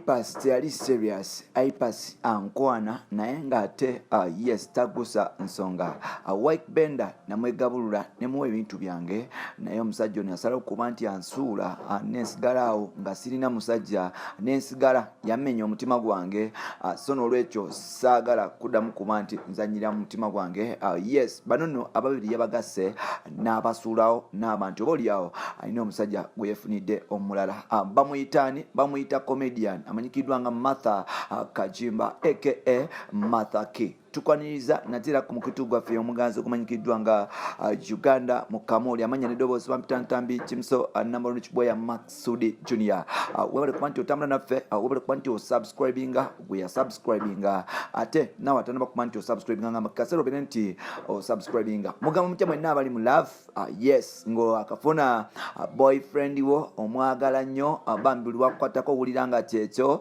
Ipas teyali serious. Ipas ankwana naye ng'ate yes, tagusa nsonga. White Bender namwegabulula nemuwa ebintu byange, naye omusajja ono yasalawo okuba nti ansuula, nensigala awo nga sirina musajja, nensigala yamenya omutima gwange. So n'olwekyo saagala kuddamu kuba nti nzanyira mu mutima gwange. Yes, bano nno ababiri yabagasse n'abasuulawo n'abantu oba oliawo alina omusajja gwe yefunidde omulala. Bamuyitaani? Bamuyita comedian amanyikiddwa nga Martha Kajimba aka Martha K. Tukwaniriza natera ku mukutu gwaffe omuganzi ogumanyikiddwa nga Uganda mu Kamooli. Amanya neddoboozi bampita Ntambi Kimuso, number Kiboya Maksudi Junior. Webale kuba nti otambula naffe, webale kuba nti osubscribinga gwe yasubscribinga, ate nawe atanaba kuba nti osubscribinga nga kaseera obeere nti osubscribinga. Mugamba mutya mwenna abali mu love? Yes, ng'akafuna boyfriend wo omwagala nnyo, bambi buli wakukwatako owulira nga kyekyo.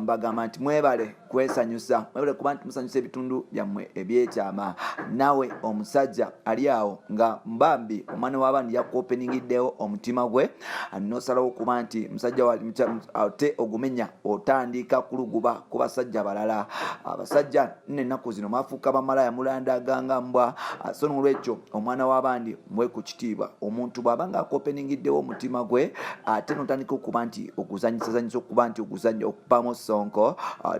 Mbagamba nti mwebale kwesanyusa, mwebale kuba nti musanyusa ebitundu byammwe ebyekyama. Nawe omusajja ali awo nga mbambi omwana w'abandi yakuopeningiddewo omutima gwe, nosalawo okuba nti musajja ate ogumenya, otandika kuluguba ku basajja balala. Abasajja nno ennaku zino mwafuuka bamalaya, mulandaganga mbwa. So nolwekyo omwana w'abandi muwe ku kitiibwa. Omuntu bw'aba nga akuopeningiddewo omutima gwe, ate notandika okuba nti oguzanyisazanyisa, okuba nti oguzanya okubamu sonko,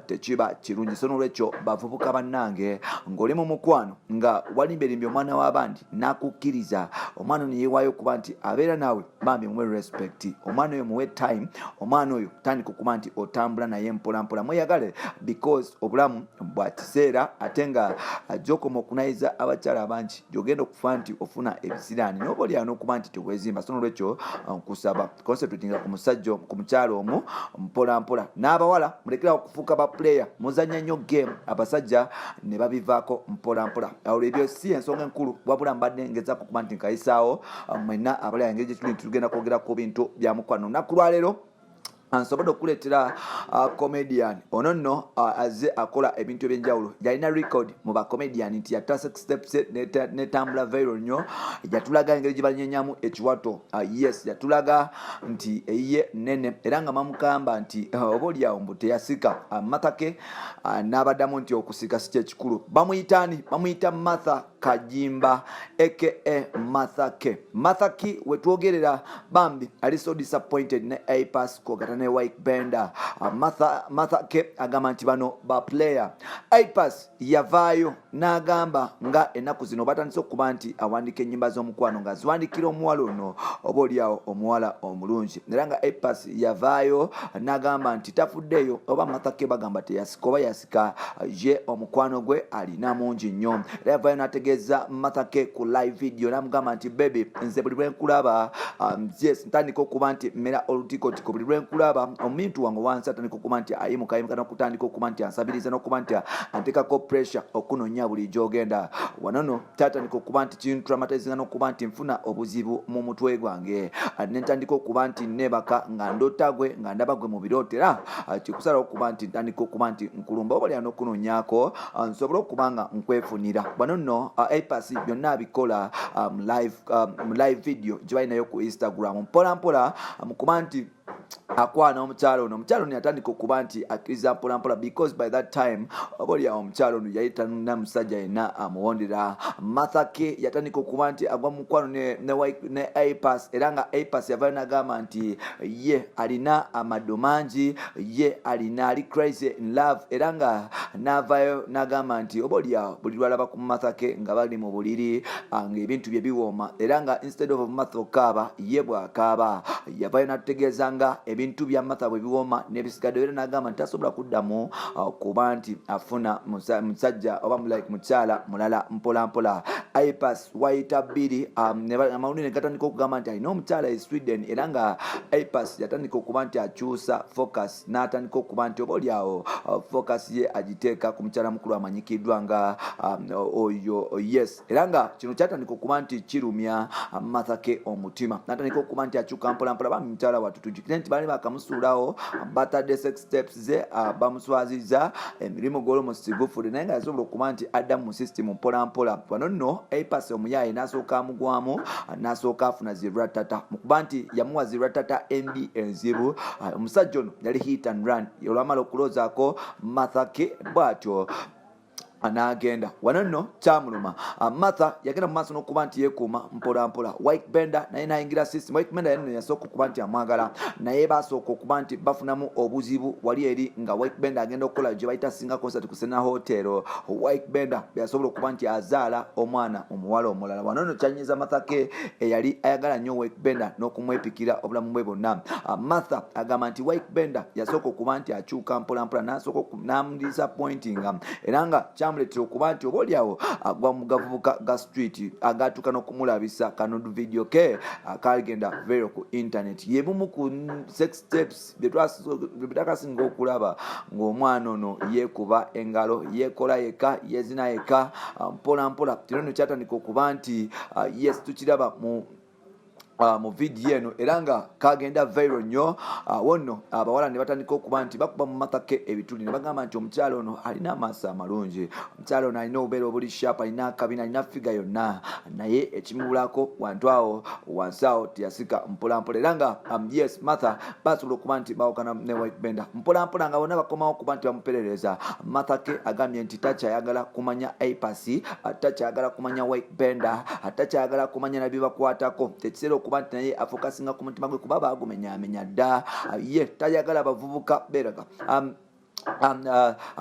tekiba kirungi. So nolwekyo bavubuka bannange, ng'oli mu mukwano nga walimberimbye omwana w'abandi n'akukkiriza, omwana ono yeewaayo okuba nti abeera naawe, bambi muwe respect omwana oyo, muwe time omwana oyo, tandika okuba nti otambula naye mpolampola, mweyagale, because obulamu bwa kiseera. Ate nga gyokoma okunayiza abakyala abangi, gyogenda okufa nti ofuna ebisiraani noba oliawo n'okuba nti tewezimba. So nolwekyo nkusaba concentratinga ku musajja, ku mukyalo omu, mpola mpola. N'abawala mulekerawo okufuuka ba player, muzanya nnyo game, abasajja ne babivaako mpola mpola. Olwo ebyo si ensonga enkulu, wabula mbadde ngezaako kuba nti nkayisaawo mwenna abalala engeri gyetuli nti tugenda kwogera ku bintu bya mukwano. Olunaku lwaleero nsobodde okukuleetera comedian ono nno azze akola ebintu ebyenjawulo. Yalina record mu bacomedian nti yatta sex tapes netambula viral nnyo. Yatulaga engeri gye banyenyamu ekiwato. Yes, yatulaga nti eyiye nene, era nga bamugamba nti oba oliawo mbu teyasika. Martha K n'abaddamu nti okusika si kyekikulu. Bamuyitaani? Bamuyita Martha Kajimba aka Martha K. Martha K wetwogerera bambi ali so disappointed ne Apas kwogata ne White Bender. Martha K agamba nti bano ba player. Apas yavaayo n'agamba nga ennaku zino batandise okuba nti awandiika ennyimba z'omukwano nga ziwandikira omuwala ono, oba oliawo omuwala omulungi, era nga Apas yavaayo n'agamba nti tafuddeeyo oba Martha K bagamba teyasika oba yasika, ye omukwano gwe alina mungi nnyo. Era yavaayo n'ategeeza Martha K ku live video n'amugamba nti, "Baby, nze buli lwenkulaba, yes, ntandika okuba nti mmera olutikotiko. Buli lwenkulaba omuntu wange wansi atandika okuba nti ayimukayimuka n'okutandika okuba nti ansabiriza n'okuba nti anteekako pressure okunonya buli gy'ogenda." Wano no kyatandika okuba nti kintraumatizinga n'okuba nti nfuna obuzibu mu mutwe gwange, nentandika okuba nti nebaka nga ndota gwe, nga ndaba gwe mu birooto, era kikusalawo okuba nti ntandika okuba nti nkulumba oba olya n'okunoonyaako nsobole okuba nga nkwefunira. Wano nno Apas byonna abikola mu live video gye balinayo ku Instagram. Mpola mpola mukuba nti akwana omukyalo ono, omukyalo ono yatandika okuba nti akkiriza mpolampola, because by that time oba oliawo omukyalo ono yali tanina musajja yenna amuwondera. Martha K yatandika okuba nti agwa mu mukwano ne Apas, era nga Apas yavayo n'agamba nti ye alina amaddo mangi, ye alina ali crazy in love, era nga n'avayo n'agamba nti oba oliawo buli lwalaba ku Martha K nga bali mu buliri, ng'ebintu bye biwooma, era nga instead of Martha okukaaba, ye bw'akaaba. Yavayo n'atutegeeza nga ebintu bya Martha bwe biwooma n'ebisigadde, era n'agamba nti tasobola kuddamu kuba nti afuna musajja oba like mukyala mulala. Mpola mpola Apas wayita bbiri, amawulire ne gatandika okugamba nti alina omukyala e Sweden, era nga Apas yatandika okuba nti akyusa focus n'atandika okuba nti oba oliawo focus ye agiteeka ku mukyala mukulu amanyikiddwa nga oyo. Yes, era nga kino kyatandika okuba nti kirumya Martha K omutima, natandika okuba nti akyuka mpolampola. Bambi mukyala wattu, tujjukire. nti baali bakamusuulawo, batadde sex tapes ze, bamuswaziza emirimu gw'olumusi gufudde, naye nga yasobola okuba nti adda mu system mpola mpola. Wano nno Apass omuyaaye n'asooka amugwamu, n'asooka afuna ziratata mu kuba nti yamuwa ziratata embi enzibu. Omusajja ono yali hit and run. Olwamala okuloozaako Martha K bw'atyo n'agenda. Wano nno kyamuluma. Martha yagenda mu maaso n'okuba nti yeekuuma mpola mpola. Ykee Benda naye n'ayingira system. Ykee Benda yenno yasooka okuba nti amwagala, naye basooka okuba nti bafunamu obuzibu wali eri nga Ykee Benda agenda okukola gye bayita Singa concert ku Serena Hotel. Ykee Benda yasobola okuba nti azaala omwana omuwala omulala. Wano nno kyanyiza Martha K eyali ayagala nnyo Ykee Benda n'okumwepikira obulamu bwe bwonna. Martha agamba nti Ykee Benda yasooka okuba nti akyuka mpola mpola, n'asooka n'amudisappointinga, era nga kyamuleetera okuba nti oba oliawo agwa mu gavubuka ga street agatuuka n'okumulabisa ka nude video ke akagenda viral ku internet. Yebumu ku sex tapes byetwakasinga okulaba ng'omwana ono yeekuba engalo, yeekola yekka, yeezina yekka mpola mpola. Kino nno kyatandika okuba nti yes, tukiraba mu vidiyo eno, era nga kagenda viral nnyo. Wonno abawala ne batandika okuba nti bakuba mu Martha K ebituli ne bagamba nti omukyala ono alina amaaso amalungi, omukyala ono alina obubeere obuli sharp, alina akabina, alina figure yonna, naye ekimubulako wantu awo wansi awo teyasika mpolampola. Era nga yes, Martha basobola okuba nti bawukana ne Ykee Benda mpolampola, nga bonna bakomawo okuba nti bamuperereza. Martha K agambye nti takyayagala kumanya Apass, takyayagala kumanya Ykee Benda, takyayagala kumanya nabibakwatako. Ekiseera okuba nti naye afokasinga ku mutima gwe, kuba bagumenyaamenya dda. Ye tayagala bavubuka beeraga.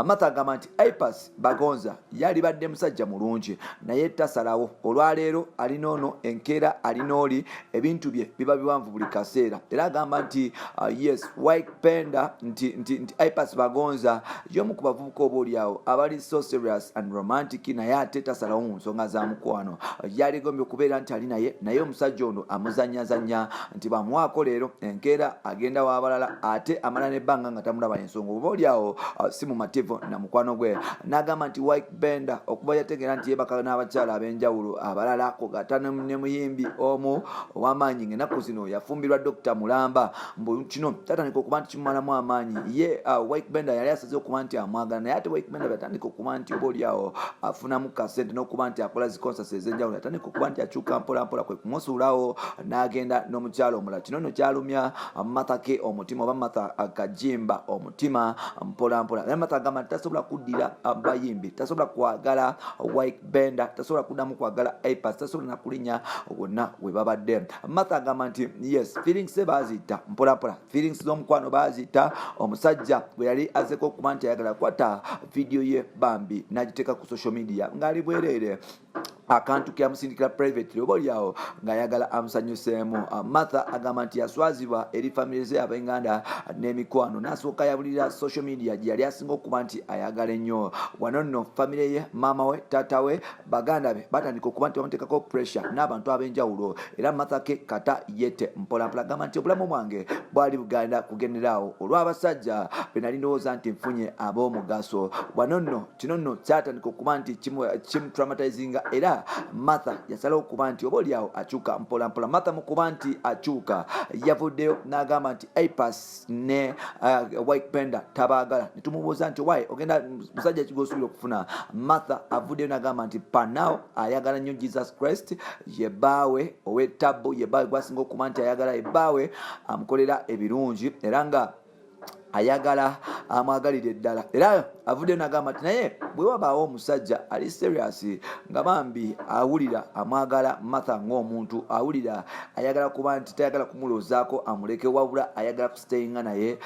Martha agamba nti Apass Bagonza yalibadde musajja mulungi, naye tasalawo. Olwaleero alina ono, enkeera alina oli, ebintu bye biba biwanvu buli kaseera. Era agamba nti yes, Ykee Benda nti Apass Bagonza y'omu ku bavubuka oba oliawo abali so serious and romantic, naye ate tasalawo mu nsonga za mukwano. Yaligombye okubeera nti ali naye, naye omusajja ono amuzanyazanya nti bamuwaako leero, enkeera agenda w'abalala, ate amala n'ebbanga nga tamulaba. Ensonga oba oliawo si mumativu na mukwano gwe. N'agamba nti Ykee Benda okuba yategeera nti yeebaka n'abakyala ab'enjawulo abalala, kugata ne muyimbi omu ow'amaanyi ng'ennaku zino yafumbirwa Dr Mulamba, mbu kino kyatandika okuba nti kimumalamu amaanyi. Ye Ykee Benda yali asaze okuba nti amwagala, naye ate Ykee Benda yatandika okuba nti oba oliawo afunamu kasente n'okuba nti akola zi concerts ez'enjawulo, yatandika okuba nti akyuka mpola mpola, kwe kumusuulawo n'agenda n'omukyalo omulala. Kino nno kyalumya Martha K omutima, oba Martha Kajimba omutima mpola mpola. Naye Martha agamba nti tasobola kuddira bayimbi, tasobola kwagala Ykee Benda, tasobola kuddamu kwagala Apass, tasobola nakulinnya wonna we babadde. Martha agamba nti yes, feelings ze baaziyita mpola mpola, feelings z'omukwano baaziyita. Omusajja bwe yali azeko okuba nti ayagala kwata vidiyo ye bambi n'agiteeka ku social media ng'ali bwereere, akantu keyamusindikira privately, oba oliawo ng'ayagala amusanyuseemu. Martha agamba nti yaswazibwa eri famire ze, ab'enganda n'emikwano, n'asooka yabulira social media gye yali asinga okuba nti ayagala ennyo. Wano nno famire ye, maama we, taata we, baganda be batandika okuba nti bamuteekako pressure n'abantu ab'enjawulo. Era Martha K kata yete mpolampola agamba nti obulamu bwange bwali bugenda kugenderaawo olw'abasajja be nali ndowooza nti nfunye ab'omugaso. Wano nno kino nno kyatandika okuba nti kimutraumatizinga, era Martha yasalawo okuba nti oba oliawo akyuka mpolampola. Martha mu kuba nti akyuka, yavuddeyo n'agamba nti Apass ne Ykee Benda tabaagala. Ne tumubuuza nti why ogenda musajja kigwosuubira okufuna? Martha avuddeyo n'agamba nti panaw ayagala nnyo Jesus Christ, ye bbaawe ow'ettabbu, ye bbaawe gwasinga okuba nti ayagala, ye bbaawe amukolera ebirungi, era nga ayagala amwagalire ddala. Era avuddeyo nagamba nti naye bwe wabaawo omusajja ali serious nga bambi awulira amwagala Martha ng'omuntu, awulira ayagala kuba nti tayagala kumuloozaako amuleke, wabula ayagala kustayinga naye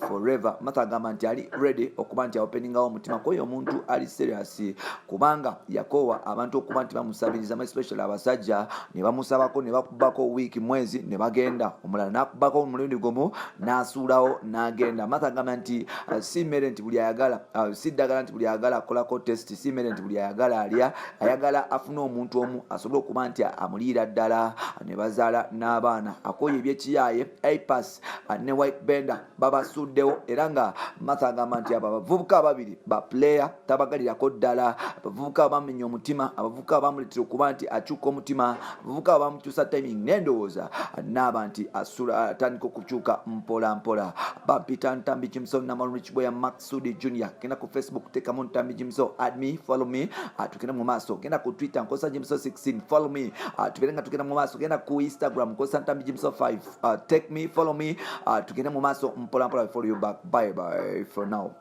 forever, Martha agamba nti ali ready okuba nti aopeningawo omutima kwoyo omuntu ali serious, kubanga yakoowa abantu okuba nti bamusabiriza, especially abasajja, ne bamusabako ne bakubako wiiki, mwezi, ne bagenda, omulala n'akubako omulundi gumu n'asuulawo n'agenda. Martha Martha agamba nti si mmere nti buli ayagala, si ddagala nti buli ayagala akolako test, si mmere nti buli ayagala alya. Ayagala afune omuntu omu asobole okuba nti amuliira ddala ne bazaala n'abaana. Akooye ebyekiyaaye. Apass ne White Bender babasuddewo, era nga Martha agamba nti abo abavubuka ababiri ba player tabagalirako ddala. Abavubuka bamenya omutima, abavubuka bamuleetera okuba nti akyuka omutima, abavubuka bamukyusa timing n'endowooza, naaba nti asula atandika okukyuka mpola mpola. Bampita Ntambi Jimson Namalungi Kiboya Maksudi Junior. Genda ku Facebook, teekamu Ntambi Jimson, add me, follow me, tugende mu maaso. Genda ku Twitter, nkozesa Jimson 16, follow me, tubeere nga tugenda mu maaso. Genda ku Instagram, nkozesa Ntambi Jimson 5, take me, follow me, tugende mu maaso mpola mpola. Follow you back. Bye bye for now.